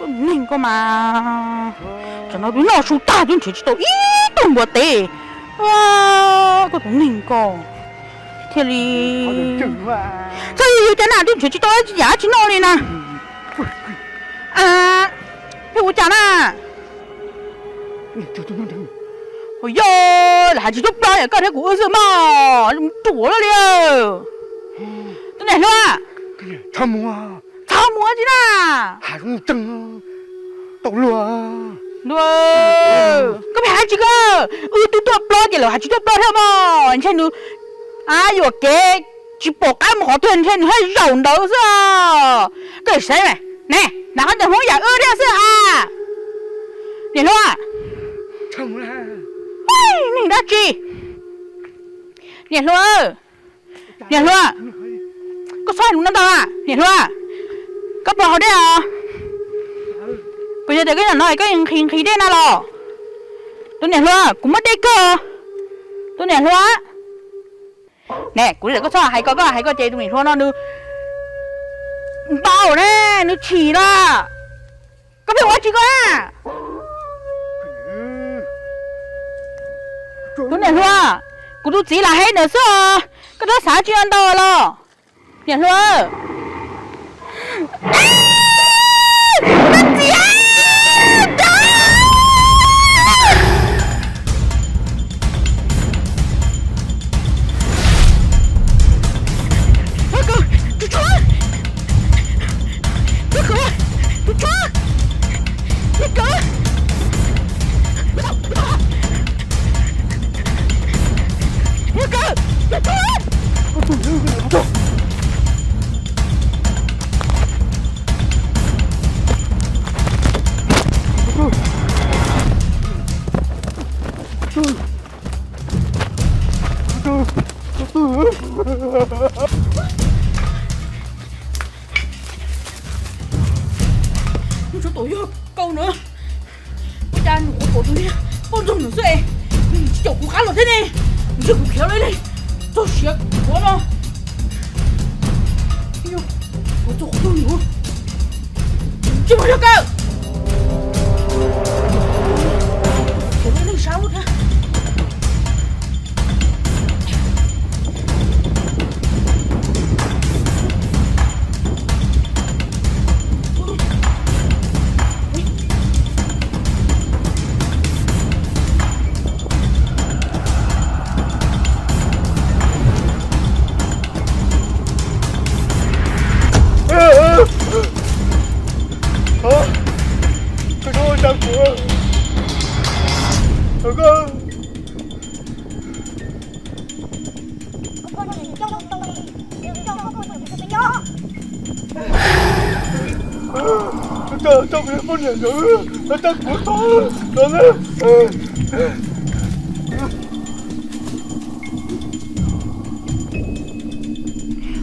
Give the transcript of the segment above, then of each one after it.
Koj tus neeg koj mas, tsam no twb noj su tag twb nrhiav tsis tau ib tug npua teb. Koj tus neeg koj thiaj li, txhob yws yws cas na, twb nrhiav tsis tau yam tsis noj li na. Pheej ua cas na? Yog lam hais tsis tuaj plob yam koj thiab kuv wb xwb mog, ruam loj li. Tus niam hluas, txhob mus tsis na. Koj pheej hais tsis koj, wb twb tuaj plob ces lawv hais tsis tuaj plob thiab mog, ntshe nws yuam kev tsis pom qab mus qhov twg ntshe nws thiaj zaum ntawd xwb os. Koj saib ne, nag qhov ncauj hmoob yam wb thiab xwb ha. Niam hluas, neeg dab tsi? Niam hluas, niam hluas, koj txhob hais lus no ntau na niam hluas. Koj puas haus dej os? Kuv yog tias koj zaum no koj nqhis nqhis dej na los? Tus niam hluas, kuv muaj dej kawg. Tus niam hluas, ne kuv, koj txhob hais ko, koj hais ko ces tus niam hluas no nws npau ne, nws chim na. Koj pheej ua tsis koj na. Tus niam hluas, kuv tus txiv lam hais ntawd xwb os, koj txhob xav tsis ntau los. Niam hluas, koj txiv, Nws tsov tom yog kau na. Ua cas nws qhuav pom tus niag poj ntxoog nws xwb es nws tsis caum kuv qab los thiab ne. Ntshe kuv khiav lawm ne, txog siav qhuav no. Kuv txog qhov twg nws tsis mus yog kawg. Khiav lawm ne, sab lub thiab.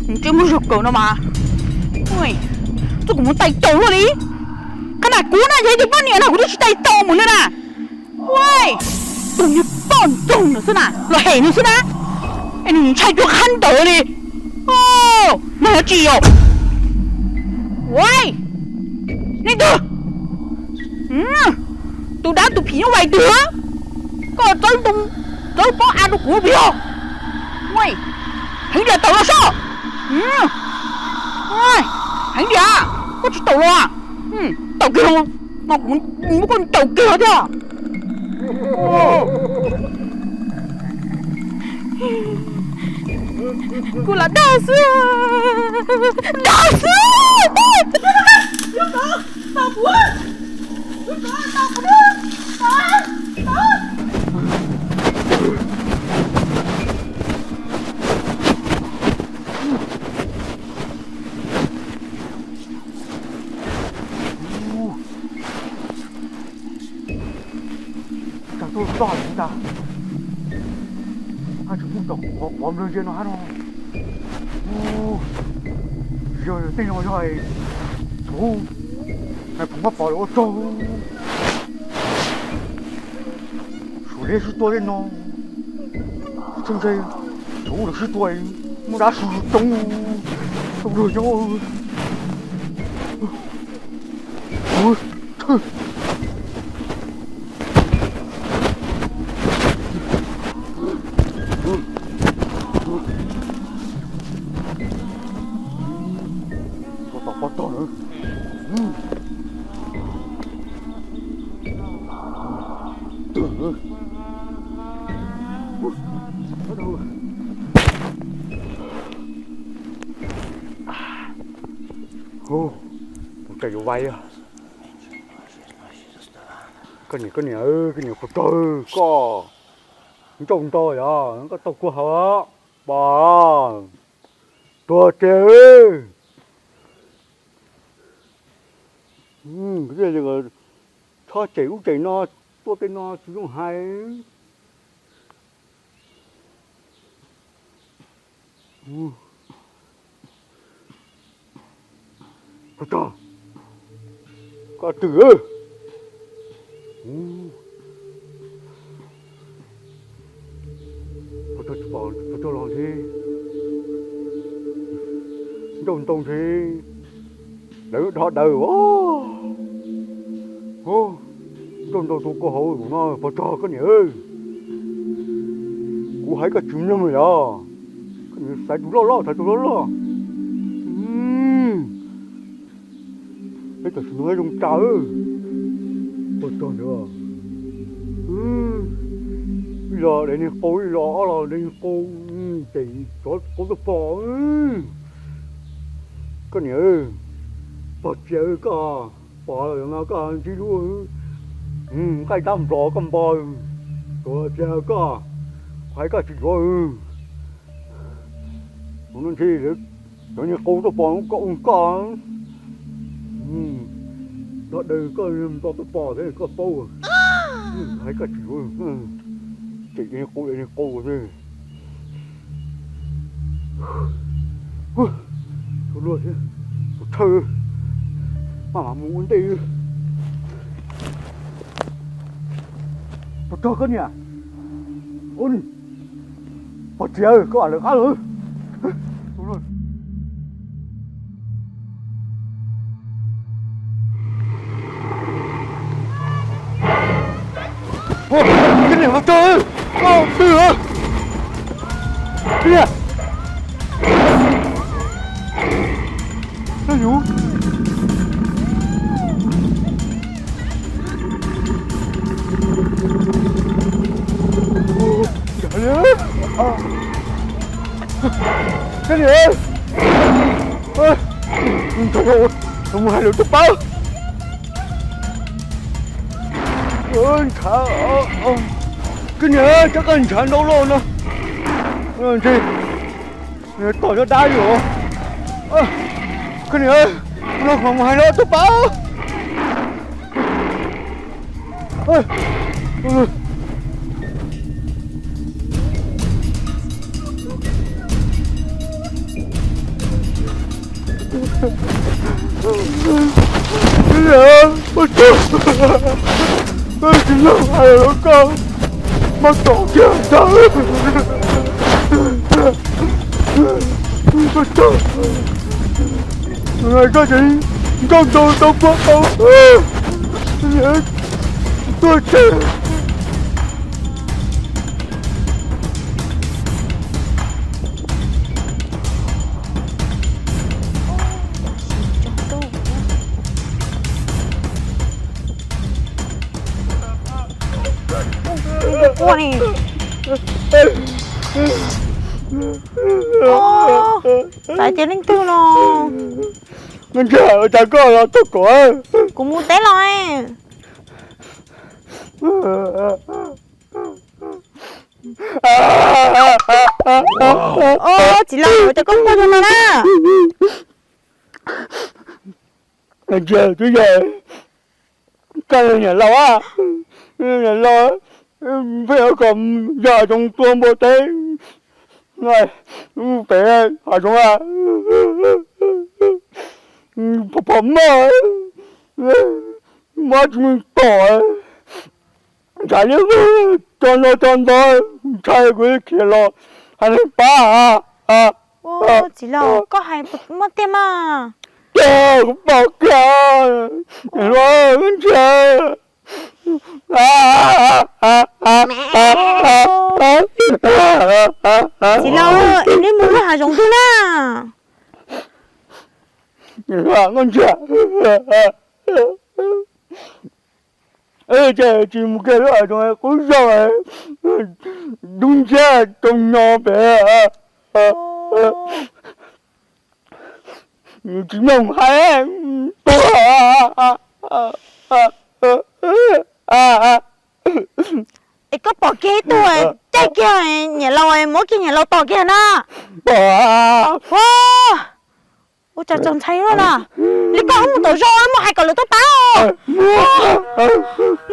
Nws tseem muaj zog kawg no mas, txog kuv mus tais taus luaj li. Qhov na kuv na yog ib tug poj niam no kuv twb tsis tais taus mus li na. Tus niag poj ntxoog no xwb na, los hem nws xwb na, es nws ntshai cuag qhab ntawd li. Nag tsis yog, nej twg, tus dab tus phim nyuj vais twg, koj txawb ntoo txawb pob av rau kuv puas yog? Heev diam, tawm los soj. Heev diam, koj tsis tawm los, tawm kiag los, no kuv muab koj ntaus kiag los thiab. Kuv lam dag xwb, dag xwb. Cas tuaj txog li cas, haj tseem muaj cov qhuav qhuav nplawg ntsia no hab no. Yog tej no yog txhuv, nais phoo mab pom lawv ua tsaug. Suav liab sib tua tej no, txheej ntshe txhuv lawv sib tua, muaj dab su coob, tau luag nyob. Ua cas yuav vais? Koj niam, koj niam, koj niam puas tsaug koj? Ncauj nto yog koj tau kua hauv pom tuag tiag. Txhob cem ub cem no, tuaj tej no tsis zoo hais. Pov Tsog, koj twm. Pov Tsog los ntshe, ncauj ntoo ntshe lawv dhos daws os. Ncauj ntoo tus kua hauv no Pov Tsog koj niam. Kuv hais koj tsis mloog yog, koj niam xaiv tus loj loj, xaiv tus loj loj. Peb tam sim no zoo tas. Pov Tsog ntawd, ib los dev niag qau, ib los ob los dev niag qau, ces tsov qau tuaj pom. Koj niam, pog txias koj pom no koj ntsib lub nqaij dab nplog koj npo, tuag tiag koj, hais koj tsis yuav. Tus no ntshe cov niag qau tuaj pom koj ua koj, dhos daws koj nplog tuaj pom thiab koj paub. Hais koj tsis yuav, cem niag qau niag qau xwb. Tus luag thiab tus thawj, maj mam mus ua ntej. Pov Tsog koj niam, pog txias koj lawv qab lawm. Koj niam Pov Tsog, koj twg? Koj niam, koj yus, koj niam, ntshai, mus hais lawv tuaj pab. Ntshav, koj niam, cov koj ntshav ntau loj no, ntshe tom cov dab yom. Koj niam, no mus hais lawv tuaj pab. Tsis yog hais los koj, mas tom kiag ntag. Koj tseem nkauj ntaus tau puag tau tuag tseg. Ua li, xav tias leej twg no. Ua cas koj los tuaj kom kuv mus teb los. Txiv laus, ua cas koj quaj zoo no na? Twb yog koj niam laus, niam laus, peb kom yog zoo tua npua teb pem hav zoov, pom pom maj, mob tsis muaj tom, ntshav liab vog, tso no tso ntawd, ntshai kuv khiav los hais neeg pab. Txiv laus, koj hais muaj tiag mas. tag, kuv pom kiag, hluas, koj ntsia. Txiv laus, es neb mus lub hav zoov twg na? Koj ntsia, ces tsis mus kiag lub hav zoov qub zog, dub nciab tau nyo pem. Nws tsis mloog hais tuag. Es koj pom kiag ib tug caij kiag niam laus, muab kiag niam laus tom kiag na. Ua, ua cas txaus ntshai na. Li koj mus tom zos muab hais kom lawv tuaj pab.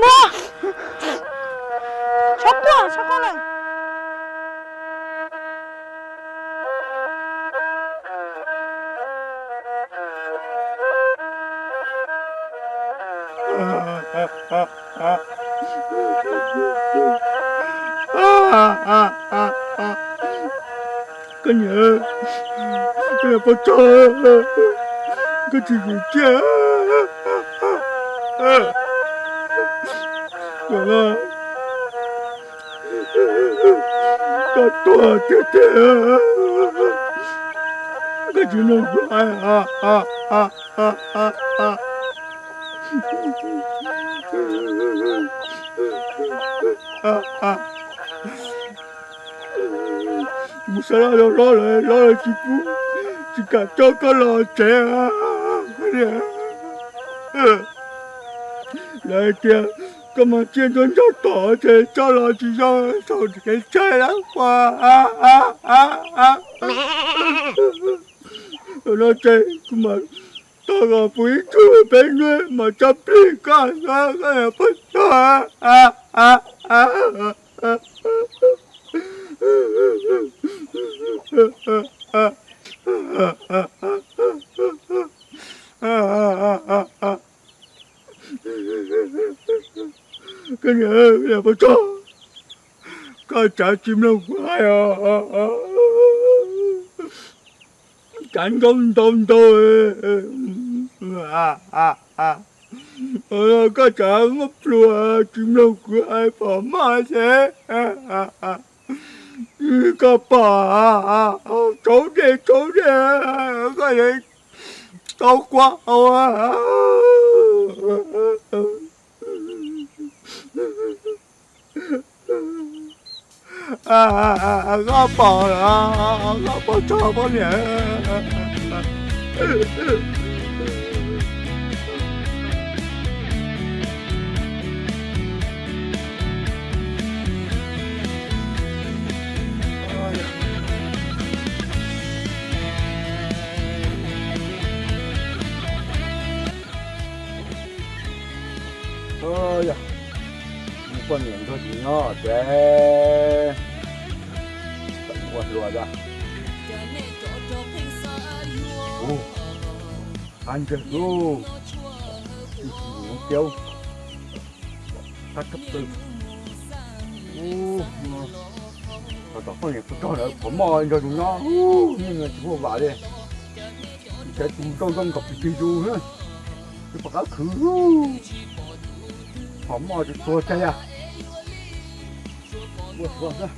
Mus, txhob quaj, txhob quaj lawm. Koj niam, koj niam poj tsag, koj tsis sim tsiaj. Koj tuag tiag tiag, koj tsis mloog kuv hais. Mus xa laj rau hlob lawv, hlob lawv tsis pub, tsis kam coj koj los tsev. Lawv hais tias koj mas tsiaj ntsog ntsog tom ces coj los tsis zoo, txhaum kev ntshai lawm. Ua, no ces kuv mam tau los pub ib tug peb nuj mas tso plig koj, koj pab tso. Koj niam, koj niam poj tsag, koj tsav tsis mloog kuv hais os. Tsav ntau ntau ntau. Koj tsav muab pluas tsis mloog kuv hais pom moj ces koj pom tsaus dej tsaus dej, koj yuav tau quaj. Koj pom, koj pom txog poj niam. Yog poj niam nrog tsis nyob ces tawm ua hluas da. Ua, qab ntseg lub, ib tug tiaub qab tag pw. Ua, tom poj niam pog rog lawv qhov moj nrog tus nyob, ua, yeej tsis muaj vam li. Tsis tsev tus zoo zoo nkaus plig plig tus, tsis pom qab khwv, qhov moj tsis tuag kiag li. Ua, ua,